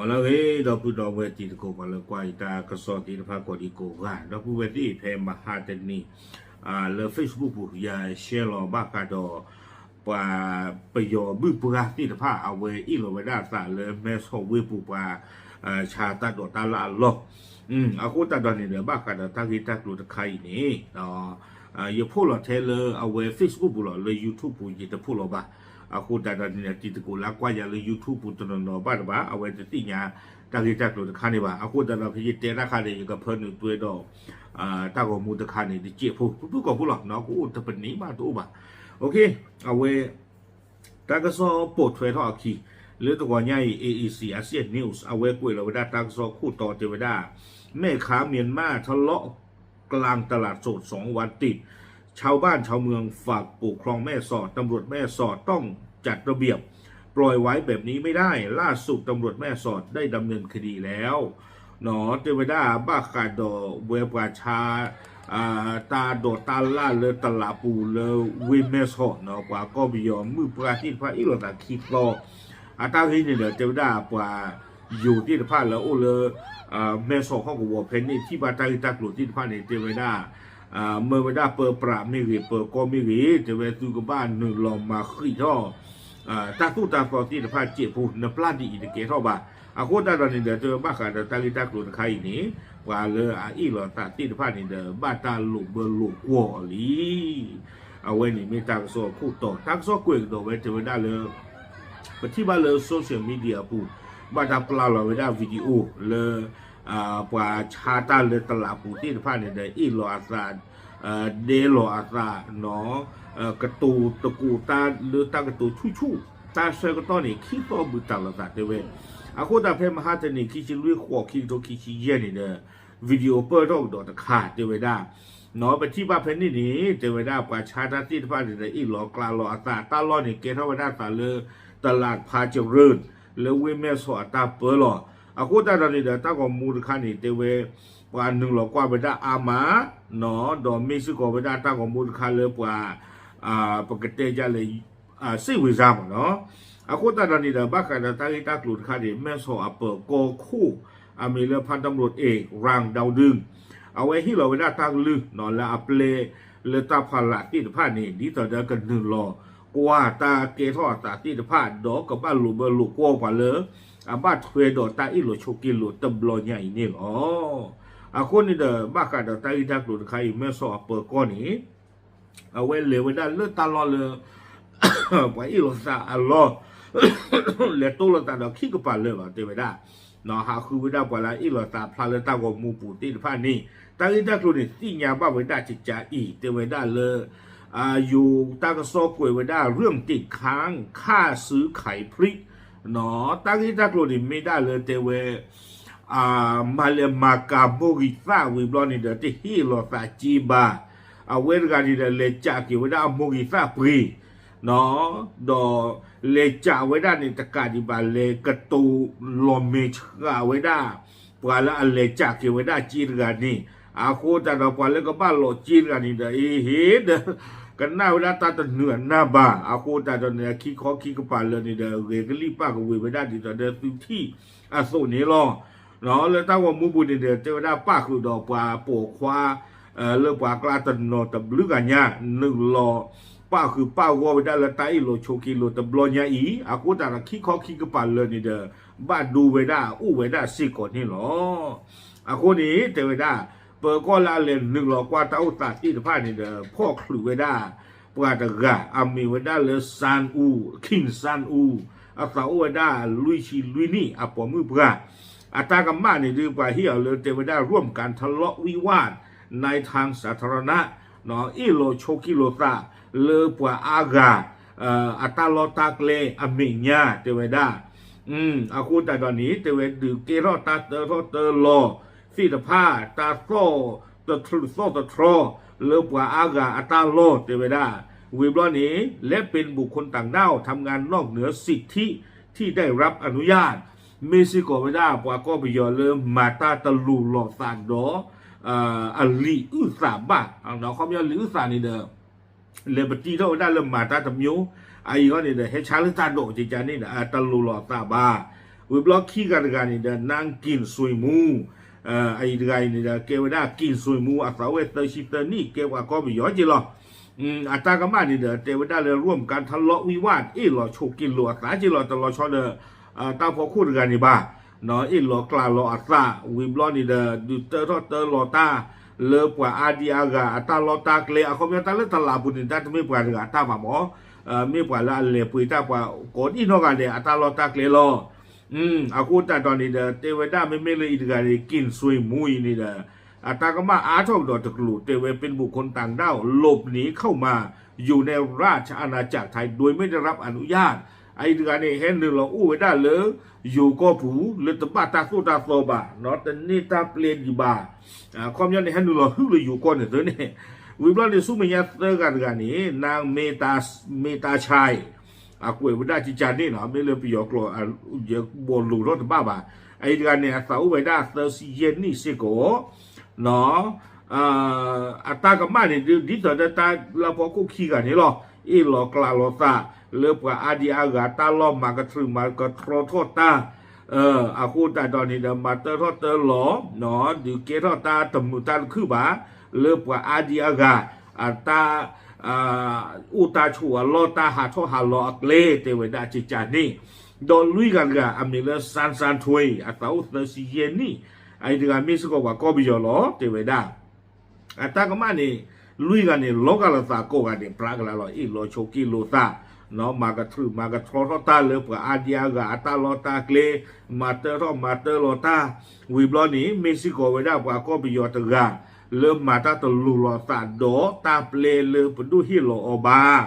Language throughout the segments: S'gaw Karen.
လၢအဂ့ၤ ဒီပုၢ်ဒီဝဲၢ်တံၤသကိး ပှၤလၢကွၢ်ယတၢ်ကစီၣ်သ့ၣ်တဖၣ်ကိးဒံကိးဂၤ ဒီပုၢ်ဝဲၢ်သ့ၣ်ဖဲမဟါတနံၤ လၢ Facebook ပူၤ ယ share လီၤဘၣ်ဃးဒီး ပှၤပယီၤမုၢ်ပှၢ်သ့ၣ်တဖၣ် အဝဲအ့ၣ်လီၤဝဲဒၣ်အသးလၢမဲၢ်ဆီးဝ့ၢ်ပူၤ ပှၤဆါတၢ်ဒိးတၢ်လၣ်အလီၢ် အဃိသတးဒီးန့ၣ်ဒီး ဘၣ်ဃးဒီးတၢ်ဂ့ၢ်တၢ်ကျိၤတခါအံၤန့ၣ် ယဖီၣ်လီၤထဲလၢအဝဲ Facebook ပူၤလီၤ လၢ YouTube ပူၤ ယတဖီၣ်လီၤဘၣ်. အဃိသတးဒီးန့ၣ်ဒီး တံၤသကိးလၢကွၢ်ယၤလၢ YouTube ပူၤတနီၤနီၤဘၣ်တဘၣ် အဝဲတသ့ၣ်ညါတၢ်ဂ့ၢ်တၢ်ကျိၤတခါန့ၣ်ဘၣ်. အဃိသတးဒီး ဖဲယတဲတၢ်ခါန့ၣ် ယကဖၢနုာ်တွဲဒီး တၢ်ဂီၤမူတခါန့ၣ် တစဲးဖိ ဖုဖုကီၢ်ဖိလီၤ ကအိၣ်တပနံးဘၣ်တအိၣ်ဘၣ်. အဝဲ တၢ်ကစီၣ်ပိာ်ထွဲထီၣ်အခံ လၢတဂီၤညါအံၤ AEC Asian News အဝဲကွဲးလီၤဝဲဒၣ်တၢ်ကစီၣ်ခိၣ်တီတဲဝဲဒၣ် แม่ค้าเมียนมาทะเลาะกลางตลาดสดสองวันติด ชาวบ้านชาวเมืองฝากปกครองแม่สอด ตำรวจแม่สอดต้องจัดระเบียบ ปล่อยไว้แบบนี้ไม่ได้ ล่าสุดตำรวจแม่สอดได้ดำเนินคดีแล้ว တဲဝဲဒၣ် ဘၣ်ဃးဒီးဝဲပှၤဆါ တၢ်ဒိးတၢ်လၣ်လၢတလးပူၤလၢဝ့ၢ်မဲၢ်ဆီးနီၤ ပှၤကီၢ်ပယီၤမုၢ်ပှၢ်သ့ၣ်တဖၣ်အ့ၣ်လိာ်သးခံသီ အတၢ်ဂ့ၢ်န့ၣ်ဒီး တဲဝဲဒၣ်ပှၤယိၤသ့ၣ်တဖၣ်လၢအိၣ်လၢ မဲၢ်ဆီးဟီၣ်ကဝီၤဖဲန့ၣ် ထံၣ်ဘၣ်တၢ်ဂ့ၢ်တၢ်ကျိၤသ့ၣ်တဖၣ်န့ၣ် တဲဝဲဒၣ် မၢဝဲဒၣ်ပၢပြးမ့ၢ်ဂ့ၤ ပၢကီၢ်မ့ၢ်ဂ့ၤ တဲဝဲသုကဘၣ်နုာ်လီၤမၤဃံးထီၣ် တၢ်သိၣ်တၢ်သီသ့ၣ်တဖၣ်စဲးဖိ နပျၢ်ဒ်အံၤတကဲထီၣ်ဘၣ်. အဃိသတးဒီးန့ၣ်ဒီး တဲဝဲဘၣ်ဃးဒီးတၢ်ဂ့ၢ်တၢ်ကျိၤတခါအံၤန့ၣ် ပှၤလၢအအ့ၣ်လိာ်သးသ့ၣ်တဖၣ်န့ၣ်ဒီး ဘၣ်တၢ်လိာ်ဘၢလိာ်ကွီၢ်အီၤလံ. အဝဲန့ၣ်မ့ၢ်တၢ်ကစီၣ်ခိၣ်တီ တၢ်ကစီၣ်ကွဲးကဒီးဝဲတဲဝဲဒၣ်လၢ ပထံၣ်ဘၣ်လၢ social media အပူၤ ဘၣ်တၢ်ပျၢ်လီၤဝဲဒၣ် video လၢ ပှၤဆါတၢ်လၢတလးပူၤသ့ၣ်တဖၣ်န့ၣ်ဒီး အ့ၣ်လိာ်အသး ဒဲလိာ်အသးနီၤ ကတိၤသကိးတၢ်လၢတၢ်ကတိၤဆူၣ်ဆူၣ် တၢ်ဆၢကတီၢ်န့ၣ် ခံသီဘုးတၢ်လိာ်သးတဲဝဲ. အဃိသတးဖဲမဟါတနံၤ ခံဆံလွံၢ်ဃိး ခံကထိခံဆံယဲၢ်န့ၣ်ဒီး video ပၢၢ်ထီၣ်ကဒီးတခါတဲဝဲဒၣ် ပထံၣ်ဘၣ်ဖဲန့ၣ်န့ၣ် တဲဝဲဒၣ်ပှၤဆါတၢ်သ့ၣ်တဖၣ်န့ၣ်ဒီး အ့ၣ်လိာ်ကျးလိာ်အသး တၢ်လီၢ်န့ၣ် ကဲထီၣ်ဝဲဒၣ်သးလၢ တလးဖးကရၢၢ် လၢဝ့ၢ်မဲၢ်ဆီးအတၢ်ပၢလီၤ. အဃိသတးဒီးန့ၣ်ဒီး တၢ်ဂီၤမူတခါန့ၣ် တဲဝဲ ပှၤနုာ်လီၤကွၢ်ဝဲဒၣ်အါမး ဒီးမ့ၢ်စ့ၢ်ကီးဝဲဒၣ်တၢ်ဂီၤမူတခါလၢပှၤ ပကတဲဒ်လဲၣ် စိတ်ဝင်စားမးနီၤ. အဃိသတးဒီးန့ၣ်ဒီး ဘၣ်ဃးဒီးတၢ်ဂ့ၢ်တၢ်ကျိၤတခါန့ၣ် မဲၢ်ဆီးအပၢၤကီၢ်ခိၣ် အမံၤလၢ ဖါတံၢ်မရူး เอก รังดาวดึง အဝဲဟ့ၣ်လီၤဝဲဒၣ်တၢ်ကလုၢ်နီၤ လၢအပျဲၢ်လၢတၢ်ဖီလာ်သ့ၣ်တဖၣ်န့ၣ် ဒ်သိးဒီးကနုာ်လီၤကွၢ်တၢ်ကဲထီၣ်အသးသ့ၣ်တဖၣ် ဒီးကဘၣ်လိာ်ဘၢလိာ်ကွီၢ်ပှၤလၢ အဘၣ်ထွဲဒီးတၢ်အ့ၣ်လိာ်ဆိးက့လိာ်တဘျီညါအံၤန့ၣ်လီၤ. အဃိန့ၣ်ဒီး ဘၣ်ဃးဒီးတၢ်ဂ့ၢ်တၢ်ကျိၤတခါအံၤ မဲၢ်ဆီးအပၢၤကီၢ်န့ၣ် အဝဲလဲၤဝဲဒၣ်လၢတၢ်လီၢ်လၢ ပှၤအ့ၣ်လိာ်သးအလီၢ် လဲၤတိၢ်လိာ်သးဒီးခံကပၤလၢာ်လီၤ တဲဝဲဒၣ်. ဟးဃုဝဲဒၣ်ပှၤလၢအ့ၣ်လိာ်သးဖျါလၢတၢ်ဂီၤမူပူၤသ့ၣ်တဖၣ်န့ၣ် တၢ်ဂ့ၢ်တၢ်ကျိၤန့ၣ် သ့ၣ်ညါဘၣ်ဝဲဒၣ်ကကးအံၤ တဲဝဲဒၣ်လၢ ယိၤတၢ်ကစီၣ်ကွဲးဝဲဒၣ် เรื่องติดค้างค่าซื้อขายพริก တၢ်ဂ့ၢ်တၢ်ကျိၤန့ၣ်မ့ၢ်ဒၣ်လၢတဲဝဲ မၤလဲၤမၤကၤမိၢ်ဂံၢ်သၣ်ဝံၤဘျီန့ၣ်ဒီး တဟ့ၣ်လိာ်သးစ့ဘၣ်. အဝဲတဂၤန့ၣ်ဒီး လဲၤကးက့ၤဝဲဒၣ်အမိၢ်ဂံၢ်သၣ်ပှ့ၤ ဒီးလဲၤကးဝဲဒၣ်န့ၣ် တကးဒံးဘၣ် လဲၤကတိၤလီၤမဲာ်ဆှးဝဲဒၣ် ပှၤလၢအလဲၤကးက့ၤဝဲဒၣ်စ့တဂၤန့ၣ် အဃိသတးဒီး ပှၤလၢကဘၣ်လိးစ့တဂၤန့ၣ်ဒီး အ့ဟ့ၣ်ဒီး ကနၣ်ဝဲဒၣ်တၢ်တနုာ်အနၢ်ဘၣ်. အဃိသတးဒီးန့ၣ် ခံခီခံကပၤလၢာ်န့ၣ်ဒီး ဂဲၤကလံၣ်ပၣ်ကဝ့ၤဝဲဒၣ်ဒ်သိးဒီးသုထံၣ်အသိးန့ၣ်လီၤ. လၢတၢ်ဂီၤမူပူၤန့ၣ်ဒီး တဲဝဲဒၣ်ပၣ်ဃုာ်ဒီးပှၤပိာ်ခွါ လၢပှၤကျါတနီၤတဘျုးဂၤညါ နုာ်လီၤပၣ်ဃုာ်ပၣ်ဂီၢ်ဝဲဒၣ်လၢတၢ်အ့ၣ်လိာ်ဆိးက့လိာ်တဘျီညါအံၤ အဃိသတးဒီး ခံခီခံကပၤလၢာ်န့ၣ်ဒီး ဘၣ်ဒိဝဲဒၣ်အိၣ်ဝဲဒၣ်စ့ၢ်ကီးန့ၣ်လီၤ. အဃိန့ၣ် တဲဝဲဒၣ် ပၢၤကီၢ်လၢအလဲၤနုာ်လီၤကွၢ်တၢ်အိၣ်သးသ့ၣ်တဖၣ်န့ၣ်ဒီး ဖီၣ်ချုးဝဲဒၣ် ပှၤတဂၤ အမ့ၢ်ဝဲဒၣ်လၢ စၣ်အူ King စၣ်အူ အသးအိၣ်ဝဲဒၣ်လွံၢ်ဆံလွံၢ်နံၣ် အပိာ်မုၣ်ပှၢ် အတၢ်ကမၣ်န့ၣ်ဒုး ပှၤဟ့ၣ်အီၤလၢတဲဝဲဒၣ် ร่วมกันทะเลาะวิวาทในทางสาธารณะ အ့ၣ်လိာ်ဆိးက့လိာ်သးလၢပှၤအါဂၤ အတၢ်လီၢ်တၢ်ကျဲအမဲာ်ညါ တဲဝဲဒၣ် အဃိသတးဒီးန့ၣ် တဲဝဲဒုးကဲထီၣ်တၢ်တၢထီၣ်တၢလီၤသ့ၣ်တဖၣ် တၢ်သီၣ်တထြူးသီၣ်တထြီ လၢပှၤအါဂၤအတၢ်လီၢ် တဲဝဲဒၣ် ဝံၤဘျီန့ၣ် และเป็นบุคคลต่างด้าวทำงานนอกเหนือสิทธิที่ได้รับอนุญาต မ့ၢ်စ့ၢ်ကီးဝဲဒၣ် ပှၤကီၢ်ပယီၤလၢမၤတၢ်တလိၤလိာ်သးဒီး အလံာ်အုၣ်သးဘၣ် အခီပညီလံာ်အုၣ်သးန့ၣ်ဒီး လဲၤပတံထီၣ်ဝဲဒၣ်လၢမၤတၢ်တမျိုး အအံၤဃီန့ၣ်ဒီး ဟဲဆါလၢတၢ်ဒိးကကန့ၣ်ဒီး တလိၤလိာ်သးဘၣ်. ဝံၤဘျီခံဂၤတဂၤန့ၣ်ဒီး နၢ်က့ၣ်စွ့ၣ်မူ အအံၤတဂၤအံၤန့ၣ်ဒီး ကဲဝဲဒၣ်က့ၣ်စွ့ၣ်မူ အသးအိၣ်ဝဲသၢဆံသၢနံၣ် ကဲပှၤကီၢ်ပယီၤက့လီၤ. အတၢ်ကမၣ်န့ၣ်ဒီး တဲဝဲဒၣ်လၢ ร่วมกันทะเลาะวิวาท အ့ၣ်လီၤဆိးက့လိာ်အသးက့လီၤ တလီၤဆီဒီး တၢ်ဖီခိၣ်တဂၤန့ၣ်ဘၣ်, အ့ၣ်လီၤကျးလီၤအသး ဝံၤဘျီန့ၣ်ဒီး ဒုးတၢထီၣ်တၢလီၤတၢ် လၢပှၤအါဒံအါဂၤအတၢ်လီၢ်တၢ်ကျဲ အခီပညီတၢ်လၢတလးပူၤန့ၣ် တၢ်တမ့ၢ်ပှၤတဂၤအတၢ်ဘၣ်မး, မ့ၢ်ပှၤလၢအလဲၤပှ့ၤတၢ်ပှၤကိးဒံနီၢ်ဂၤဒဲးအတၢ်လီၢ်တၢ်ကျဲလီၤ. အဃိသတးဒီးန့ၣ်ဒီး တဲဝဲဒၣ်မ့မ့ၢ်လၢအံၤတဂၤန့ၣ် က့ၣ်စွ့ၣ်မူအံၤန့ၣ်ဒီး အတၢ်ကမၣ်အါထီၣ်ကဒီးတကလုာ် တဲဝဲ เป็นบุคคลต่างด้าว หลบหนีเข้ามาอยู่ในราชอาณาจักรไทย โดยไม่ได้รับอนุญาต အအံၤတဂၤန့ၣ် ဟဲနုာ်လီၤအိၣ်ဝဲဒၣ်လၢ ယိၤကီၢ်ပူၤ လၢတဘၣ်တၢ်သိၣ်တၢ်သီဘၣ်, တန့ၢ်တၢ်ပျဲဒံးဘၣ်, အခီပညီန့ၣ် ဟဲနုာ်လီၤဟုၣ်လၢယိၤကီၢ်န့ၣ်သ့န့ၣ်, ဝံၤဘျီန့ၣ် ဆူမဲာ်ညါသၢဂၤတဂၤန့ၣ် နၢ်မ့ၢ်တၢ်ဆဲး အကွဲးဝဲဒၣ်ကကန့ၣ်နီၤ မ့ၢ်လၢပယီၤကျိာ် ယဘီၣ်လိာ်ထီၣ်တဘၣ်ဘၣ်, အအံၤတဂၤန့ၣ် အသးအိၣ်ဝဲဒၣ်သၢဆံယဲၢ်နံၣ်စ့ၢ်ကီး အတၢ်ကမၣ်န့ၣ် ဒ်သိးဒီးတၢ်လၢဖီခိၣ်ခံဂၤန့ၣ်လီၤ, အ့ၣ်လီၤကျးလီၤသး လၢပှၤအါဒံအါဂၤတၢ်လီၢ် မၤကတြူးမၤကတြီထီၣ်တၢ်, အဃိသတးဒီးန့ၣ်ဒီး မၤတၢထီၣ်တၢလီၤ, ဒုးကဲထီၣ်တၢ်တမုာ်တၢ်တခုၣ်ဘၣ်, လၢပှၤအါဒံအါဂၤ အတၢ် အိၣ်တၢ်ဆိးအလီၢ် တၢ်ဟးထီၣ်ဟးလီၤအကျဲ တဲဝဲဒၣ်ကကန့ၣ်, ဒီးလွံၢ်ဂၤတဂၤ အမံၤလၢ စၣ်စၣ်ထွ့ အသးအိၣ်သၢဆံယဲၢ်နံၣ်, အအံၤတဂၤမ့ၢ်စ့ၢ်ကီးပှၤကီၢ်ပယီၤလီၤ တဲဝဲဒၣ် အတၢ်ကမၣ်န့ၣ် လွံၢ်ဂၤန့ၣ် လီၤဂာ်လိာ်သးကိးဂၤဒဲး ပြးကလးလီၤ, အ့ၣ်လီၤဆိးက့လိာ်သး, မၤကတြူးမၤကတြီထီၣ်တၢ်လၢပှၤအါဒံအါဂၤအတၢ်လီၢ်တၢ်ကျဲ, မၤတၢထီၣ်မၤတၢလီၤတၢ်, ဝံၤဘျီန့ၣ် မ့ၢ်စ့ၢ်ကီးဝဲဒၣ်ပှၤကီၢ်ပယီၤတဂၤ လၢမၤတၢ်တလိၤလိာ်အသးဒီးတၢ်ပျဲလၢပဒိၣ်ဟ့ၣ်လီၤအီၤဘၣ်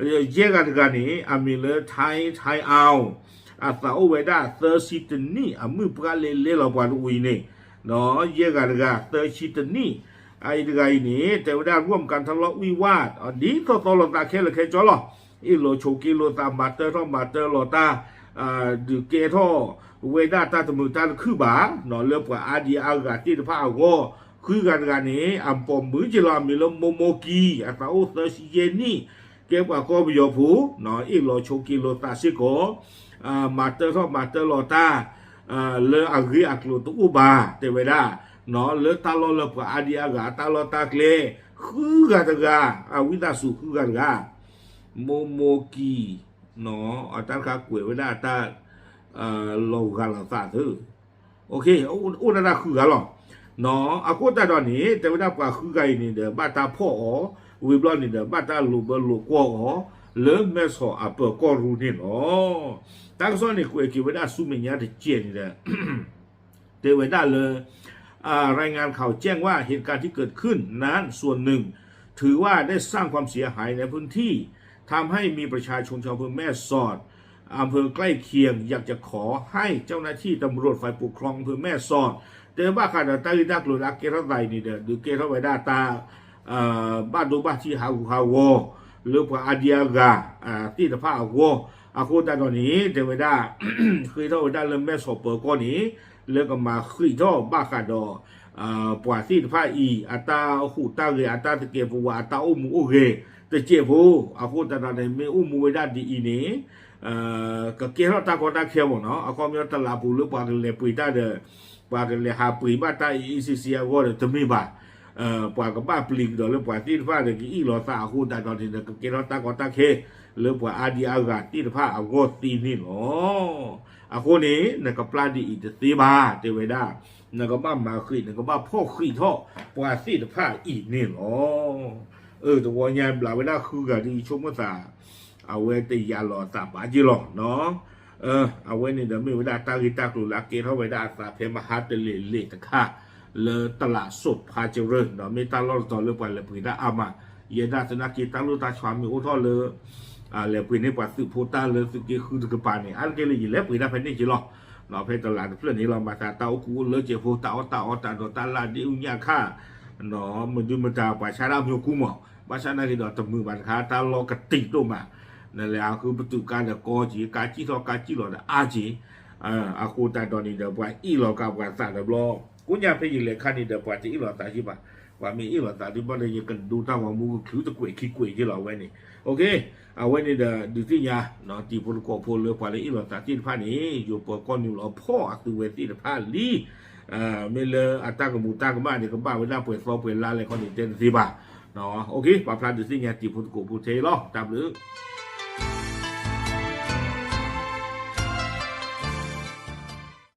ယဲၢ်ဂၤတဂၤန့ၣ် အမံၤလၢ ထၢၣ် ထၢၣ်အီၣ်, အသးအိၣ်ဝဲဒၣ်သၢဆံတနံၣ် အမုၣ်ပှၢ်လၢလဲလီၤပှၤတအိၣ်အံၤန့ၣ်, ယဲၢ်ဂၤတဂၤ သၢဆံတနံၣ်, အအံၤတဂၤအံၤန့ၣ် တဲဝဲဒၣ် ร่วมกันทะเลาะวิวาท ဒ်သိးသိးလိာ်သးခဲလၢာ်ခဲဆ့လီၤ, အ့ၣ်လိာ်ဆိးက့လိာ်သး မၤတၢထီၣ်မၤတၢလီၤတၢ်, ဒုးကဲထီၣ်ဝဲဒၣ်တၢ်တမုာ်တၢ်တခုၣ်ဘၣ်, လၢပှၤအါဒံအါဂၤသ့ၣ်တဖၣ်အဂီၢ်, ဃုဂၤတဂၤန့ၣ် အပိာ်မုၣ်က့လီၤ အမံၤလၢ မိၢ်မိၢ်ကံ, အသးအိၣ်သၢဆံယဲၢ်နံၣ်, ကဲပှၤကီၢ်ပယီၤဖိ, အ့ၣ်လီၤဆိးက့လိာ်သးစ့ၢ်ကီး, မၤတၢထီၣ်မၤတၢလီၤတၢ်, လၢအဂ့ၢ်အကျိၤတအိၣ်ဘၣ် တဲဝဲဒၣ်, လၢတၢ်လီၢ်လၢပှၤအါဒံအါဂၤအတၢ်လီၢ်တၢ်ကျဲ, ဃုဂၤတဂၤ, အဝံသးစူၤဃုဂၤတဂၤ, မိၢ်မိၢ်ကံ, အတၢ်တခါကွဲးဝဲဒၣ်အတၢ် လီၤဂာ်လိာ်သးသၢ, အိၣ်ဒၣ်တၢ်ဃုဂၤလီၤ. အဃိသတးဒီးန့ၣ် တဲဝဲဒၣ်ပှၤဃုဂၤအံၤန့ၣ်ဒီး ဘၣ်တၢ်ဖီၣ်အီၤ, ဝံၤဘျီန့ၣ်ဒီး ဘၣ်တၢ်လိာ်ဘၢလိာ်ကွီၢ်အီၤ, လၢမဲၢ်ဆီးအပၢၤကီၢ်ရူၢ်န့ၣ်လီၤ. တၢ်ကစီၣ်န့ၣ် ကွဲးက့ၤဝဲဒၣ်ဆူမဲာ်ညါတကဲးန့ၣ်ဒီး တဲဝဲဒၣ်လၢ รายงานข่าวแจ้งว่าเหตุการณ์ที่เกิดขึ้นนั้นส่วนหนึ่งถือว่าได้สร้างความเสียหายในพื้นที่ ทำให้มีประชาชนชาวอำเภอแม่สอด อำเภอใกล้เคียง อยากจะขอให้เจ้าหน้าที่ตำรวจฝ่ายปกครองอำเภอแม่สอด တဲဘၣ်ဃးဒီးတၢ်ဂ့ၢ်တၢ်ကျိၤလၢ အကဲထီၣ်သးအံၤန့ၣ်ဒီး ဒုးကဲထီၣ်ဝဲဒၣ်တၢ် ဘၣ်ဒိဘၣ်ထံးဟးဂူာ်ဟးဂီၤ လၢပှၤအါဒံအါဂၤ သ့ၣ်တဖၣ်အဂီၢ်, အဃိသတးဒီးန့ၣ် တဲဝဲဒၣ် ဃ့ထီၣ်ဝဲဒၣ်လၢမဲၢ်ဆီးပၢၤကီၢ်န့ၣ် လၢကမၤဃံးထီၣ်ဘၣ်ဃးဒီး ပှၤသ့ၣ်တဖၣ်အံၤ အတၢ်ဟူးတၢ်ဂဲၤ အတၢ်သကဲးပဝး အတၢ်အိၣ်မူအိၣ်ဂဲၤတစဲးဖိ, အဃိသတးဒီးန့ၣ် မ့ၢ်အိၣ်မူဝဲဒၣ်ဒ်အံၤန့ၣ် ကကဲထီၣ်တၢ်ကီတၢ်ခဲမ့ၢ်နီၤ, အခီပညီတလးပူၤလၢပှၤကလဲၤပှ့ၤတၢ်ဒီး ပှၤကလဲၤဟးပှ့ၤဘၣ်တၢ်အံၤအံၤစံစံအဂီၢ်ဒီး တမ့ၢ်ဘၣ်. ပှၤကဘၣ်ပျံၤကဒီးလၢပှၤသ့ၣ်တဖၣ်ဒီး ကအ့ၣ်လိာ်သးအဃိသတးဒီးန့ၣ်ဒီး ကကဲထီၣ်တၢ်ကီတၢ်ခဲ လၢပှၤအါဒံအါဂၤသ့ၣ်တဖၣ်အဂီၢ်သ့န့ၣ်လီၤ. အဃိန့ၣ် နကပျၢ်ဒ်အံၤတသ့ဘၣ် တဲဝဲဒၣ်, နကဘၣ်မၤဃံး နကဘၣ်ဖီၣ်ဃံးထီၣ်ပှၤသ့ၣ်တဖၣ်အံၤန့ၣ်လီၤ. အၢ တဝီညါဘျးဝဲဒၣ်ဃုဂၤဒ်အံၤ ဆိကမိၣ်သး အဝဲတယာ်လီၤအသးဘၣ်က့လီၤ. အဝဲန့ၣ်ဒီးမ့ၢ်ဝဲဒၣ်တၢ်ဂ့ၢ်တၢ်ကျိၤလၢအကဲထီၣ်ဝဲဒၣ်အသးဖဲမဟါတလ့ၤလ့ၤတခါ လၢတလးစိးဖါကရၢ ဒီးမ့ၢ်တၢ်လီၢ်တတီၤလၢပှၤလဲၤပှ့ၤတၢ်အါမး, ယဲဒၣ်သနာ်က့တၢ်လိၣ်တၢ်ဆီမ့ၢ်အိၣ်ထီၣ်လၢ လဲၤပှ့ၤန့ၢ်ပှၤသုးဖိတၢ်လၢသုးက့ဃုတကပၤန့ၣ် အါတက့ၢ်လၢယလဲၤပှ့ၤတၢ်ဖဲန့ၣ်က့လီၤ. ဖဲတလးတဖျၢၣ်န့ၣ်လီၤ မၤသးတၢ်အိၣ်ကူအိၣ်လၢစဲးဖိ တၢ်အီၣ်တၢ်အီတၢ်ဒီးတၢ်လၢဒ့ၣ်အူညၣ်ခါ မဒုမတၤပှၤဆါတၢ်မ့ၢ်ကူမး, ဘၣ်ဆၣ်သနာ်က့ဒီးတမုာ်ဘၣ်တခါ တၢ်လီၢ်ကတံာ်ဒိၣ်မး, နလဲၤဟးဃုပတုာ်ကါဒီးကီက့ၤ ကါစံၣ်ထီၣ်ကါစံၣ်လီၤဒီးအါက့ၤ, အဃိသတးဒီးန့ၣ်ဒီး ပှၤအ့ၣ်လီၤက့ၤပှၤသးဒီးဘျီ, ကိးညါဖဲယလဲၤခါန့ၣ်ဒီး ပှၤတအ့ၣ်လီၤသးက့ဘၣ်, ပှၤမ့ၢ်အ့ၣ်လိာ်သးသ့ၣ်တဖၣ်ဒီး ယကဒိတၢ်ဂီၤမူကချုးတကွဲးခံကွဲးက့လီၤ အဝဲန့ၣ်. တံၤဖိသကိးဖိလၢပှၤလၢအ့ၣ်လိာ်သးသ့ၣ်တဖၣ်န့ၣ် ယိၤပၢၤကီၢ်နုာ်လီၤဖီၣ်အသုဝဲသ့ၣ်တဖၣ်လံ. မ့ၢ်လၢအတၢ်ကမူၤတၢ်ကမၣ်န့ၣ် ကဘၣ်ဝဲဒၣ်ပှဲၤသီပှဲၤလါလဲၣ်ခီန့ၣ် တဲတသ့ဘၣ်. ပာ်ဖျါဒုးသ့ၣ်ညါတံၤဖိသကိးဖိထဲအံၤလီၤ. တၢ်ဘျုး